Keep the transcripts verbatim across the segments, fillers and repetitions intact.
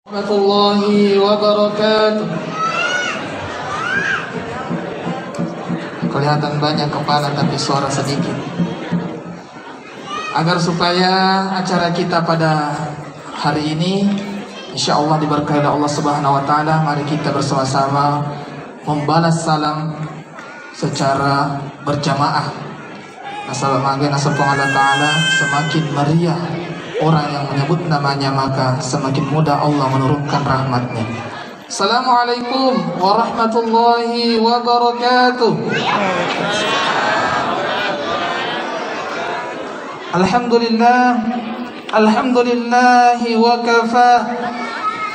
Warahmatullahi wabarakatuh. Kelihatan banyak kepala tapi suara sedikit. Agar supaya acara kita pada hari ini, insya Allah, diberkahi oleh Allah Subhanahu wa Ta'ala, mari kita bersama-sama membalas salam secara berjamaah. Nasaba magi naseng Puang Allah Ta'ala, semakin meriah orang yang menyebut namanya, maka semakin mudah Allah menurunkan rahmatnya. Assalamualaikum warahmatullahi wabarakatuh. Alhamdulillah. Alhamdulillahi wa kafa.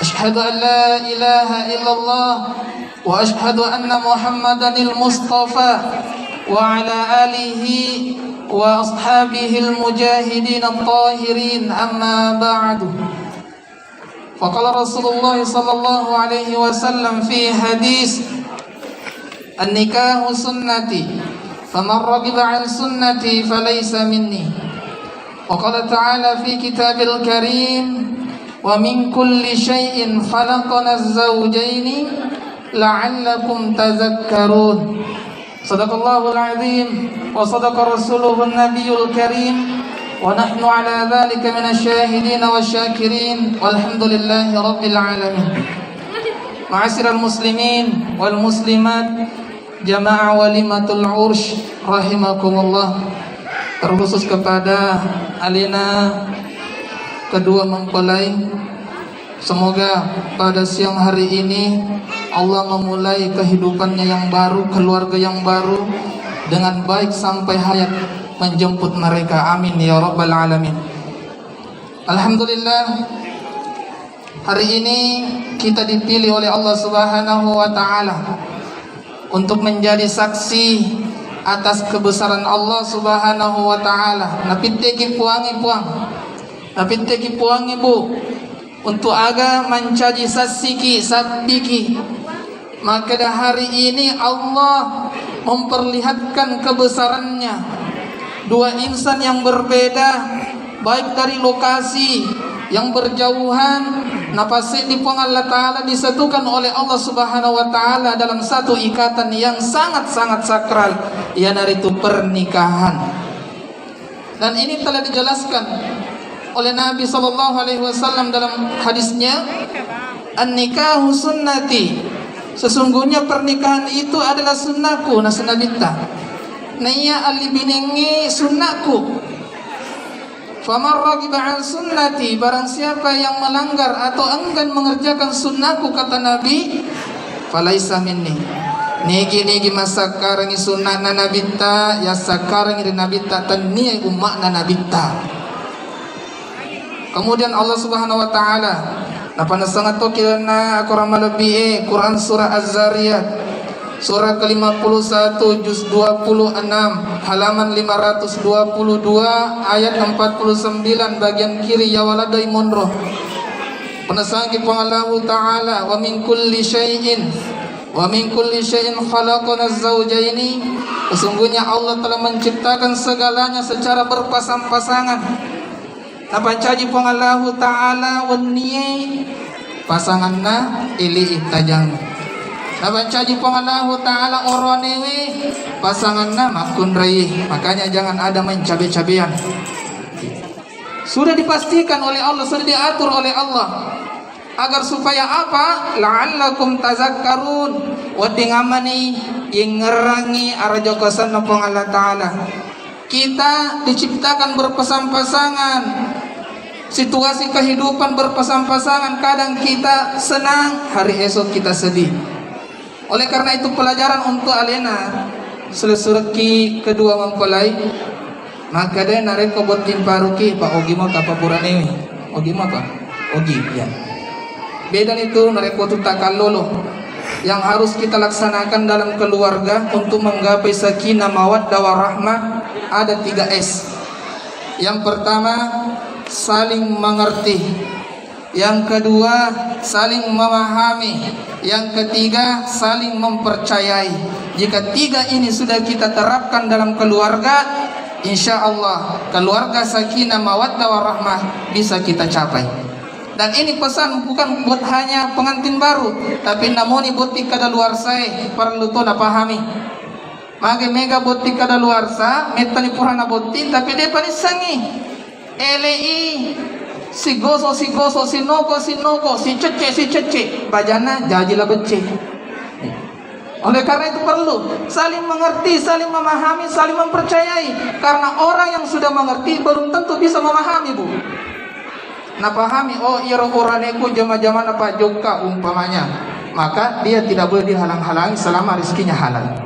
Asyhadu an la ilaha illallah. وأشهد أن محمدا المصطفى وعلى آله وأصحابه المجاهدين الطاهرين، أما بعد. فقال رسول الله صلى الله عليه وسلم في حديث: النكاح سنتي، فمن رغب عن سنتي فليس مني. وقال تعالى في كتاب الكريم: ومن كل شيء خلقنا الزوجين لعلكم تذكرون. صدق الله العظيم وصدق رسوله النبي الكريم، ونحن على ذلك من الشاهدين والشاكرين، والحمد لله رب العالمين. معاشر المسلمين والمسلمات، Jamaah Walimatul Ursh rahimakumullah, terkhusus kepada alena kedua mempelai. Semoga pada siang hari ini Allah memulai kehidupannya yang baru, keluarga yang baru dengan baik sampai hayat menjemput mereka. Amin ya rabbal alamin. Alhamdulillah, hari ini kita dipilih oleh Allah Subhanahu wa Ta'ala untuk menjadi saksi atas kebesaran Allah Subhanahu wa Ta'ala. Napitteki Puangnge, Puang. Napitteki Puangnge, Bu. Untuk aga mancaji sassiki, sabbiki. Makkeda hari ini Allah memperlihatkan kebesarannya. Dua insan yang berbeda, baik dari lokasi yang berjauhan, napaseddi Puang Allah Ta'ala disatukan oleh Allah Subhanahu wa Ta'ala dalam satu ikatan yang sangat-sangat sakral, iyanaritu pernikahan. Dan ini telah dijelaskan oleh Nabi Shallallahu Alaihi Wasallam dalam hadisnya, "An-nikahu sunnati." Sesungguhnya pernikahan itu adalah sunnahku, naseng Nabitta. Naiya alibinengnge sunnahku. "Faman raghiba an sunnati," barang siapa yang melanggar atau enggan mengerjakan sunnahku, kata Nabi, "falaisa minni." Nigi-nigi massakkarengi sunnahna Nabitta, yassakkarengi ri Nabitta, tenniya umma'na Nabitta. Kemudian Allah Subhanahu wa Ta'ala napanessang to kiranna Quran malebbi e, Quran Surah Az-Zariyat, surah ke lima puluh satu, juz dua puluh enam, halaman lima ratus dua puluh dua, ayat empat puluh sembilan, bagian kiri, yawaladai monro. Penessangki Puang Allahu Ta'ala, "Wa min kulli syai'in, wa min kulli syai'in khalaqna zawjaini." Sesungguhnya Allah telah menciptakan segalanya secara berpasang-pasangan. Napancaji Puang Allahu Ta'ala wennie pasanganna ili tajang. Napancaji Puang Allahu Ta'ala oroanewe pasanganna makkunrai. Makanya jangan ada main cabe-cabean. Sudah dipastikan oleh Allah, sudah diatur oleh Allah. Agar supaya apa? La'allakum tazakkarun. Wedding ammani yengngerangi arajokosanna Puang Allah Ta'ala. Kita diciptakan berpasang-pasangan. Situasi kehidupan berpasang-pasangan. Kadang kita senang, hari esok kita sedih. Oleh karena itu, pelajaran untuk alena, selessureki kedua mempelai, makkeda narekko botting paruki, pa ogi mo kapapuranewe. Ogi mo apa? Ogi, ya. Beda itu narekko tutta kallolo. Yang harus kita laksanakan dalam keluarga untuk menggapai sakinah, mawaddah, warahmah, ada tiga S. Yang pertama, saling mengerti. Yang kedua, saling memahami. Yang ketiga, saling mempercayai. Jika tiga ini sudah kita terapkan dalam keluarga, insya Allah keluarga sakinah, mawaddah, warahmah bisa kita capai. Dan ini pesan bukan buat hanya pengantin baru, tapi namoni botting kadaluarsae perlu to napahami. Mage mega botting kadaluarsa, mettani purana botting, tapi depa nissengi. Elei, sigoso, sigoso, sinoko, sinoko, sicecce, sicecce, bajanna jaji la becce. Oleh karena itu perlu saling mengerti, saling memahami, saling mempercayai. Karena orang yang sudah mengerti belum tentu bisa memahami, Bu. Napahami, oh, iyaro buraneku jama-jamana Pak Jokka umpamanya, maka dia tidak boleh dihalang-halangi selama rizkinya halal.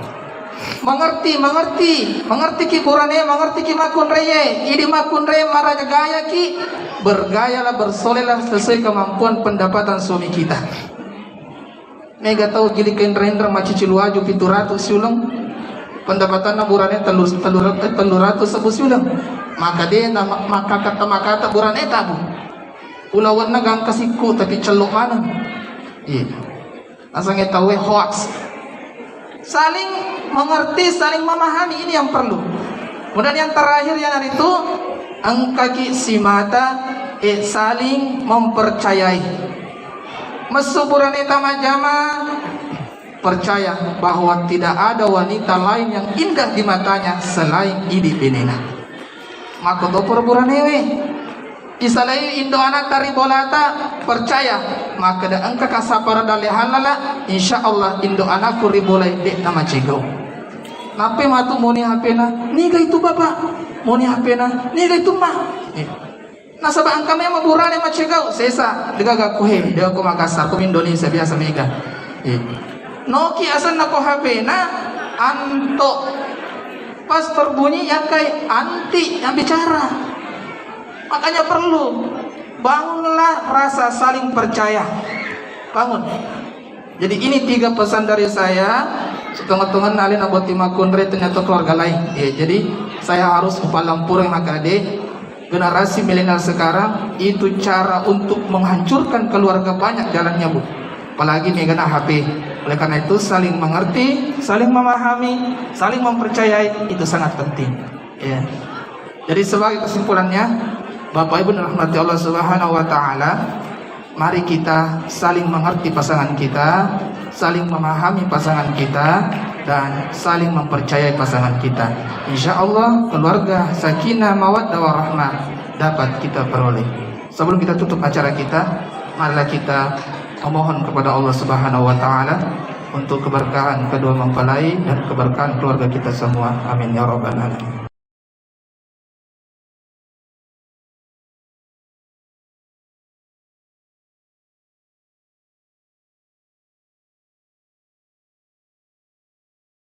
Mengerti, mengerti, mengerti ki burane, mengerti ki makkunraie, idi makkunrai maraja gaya ki, bergayalah, bersolehlah sesuai kemampuan pendapatan suami kita. Mega tau gili kenreng-enreng macici luaju pitu ratu siuleng. Pendapatanna burane tellu, tellu, eh, tellu ratu sebbu siuleng. Maka de na ma-, makakata-makata burane tabu. Ulawenna gangka sikku tapi cello maneng. Iya. Asange tauwe hoax. Saling mengerti, saling memahami, ini yang perlu. Kemudian yang terakhir, iyanaritu engkaki simata, eh, saling mempercayai. Messu buraneta majjama, percaya bahwa tidak ada wanita lain yang indah di matanya selain idi benena. Makkotoparo buranewe. Isalai indo anata ri bolata, percaya makkeda engka kasapara dalle halala, insya Allah indo anakku ri bolai de'na macegau. Nappai matu moni H P-na, "Niga itu Bapak?" Moni H P-na, "Niga itu Ma?" Eh. Nasaba engka memang burane macegau, sesa, degaga ku he, degaga ku Makassar, ku Indonesia biasa mega. Eh. Noki asenna ko H P-na, Anto. Pas terbunyi yang kai anti yang bicara. Makanya perlu bangunlah rasa saling percaya. Bangun. Jadi ini tiga pesan dari saya. Setengah-tengah nali naboti makunre ternyata keluarga lain. Ya, jadi saya harus upalampur yang makade generasi milenial sekarang itu cara untuk menghancurkan keluarga banyak jalannya, Bu. Apalagi megana H P. Oleh karena itu saling mengerti, saling memahami, saling mempercayai itu sangat penting. Ya. Jadi sebagai kesimpulannya, Bapak Ibu yang dirahmati Allah Subhanahu wa Taala, mari kita saling mengerti pasangan kita, saling memahami pasangan kita, dan saling mempercayai pasangan kita. Insya Allah keluarga sakinah mawaddah warahmah dapat kita peroleh. Sebelum kita tutup acara kita, marilah kita memohon kepada Allah Subhanahu wa Taala untuk keberkahan kedua mempelai dan keberkahan keluarga kita semua. Amin ya rabbal alamin.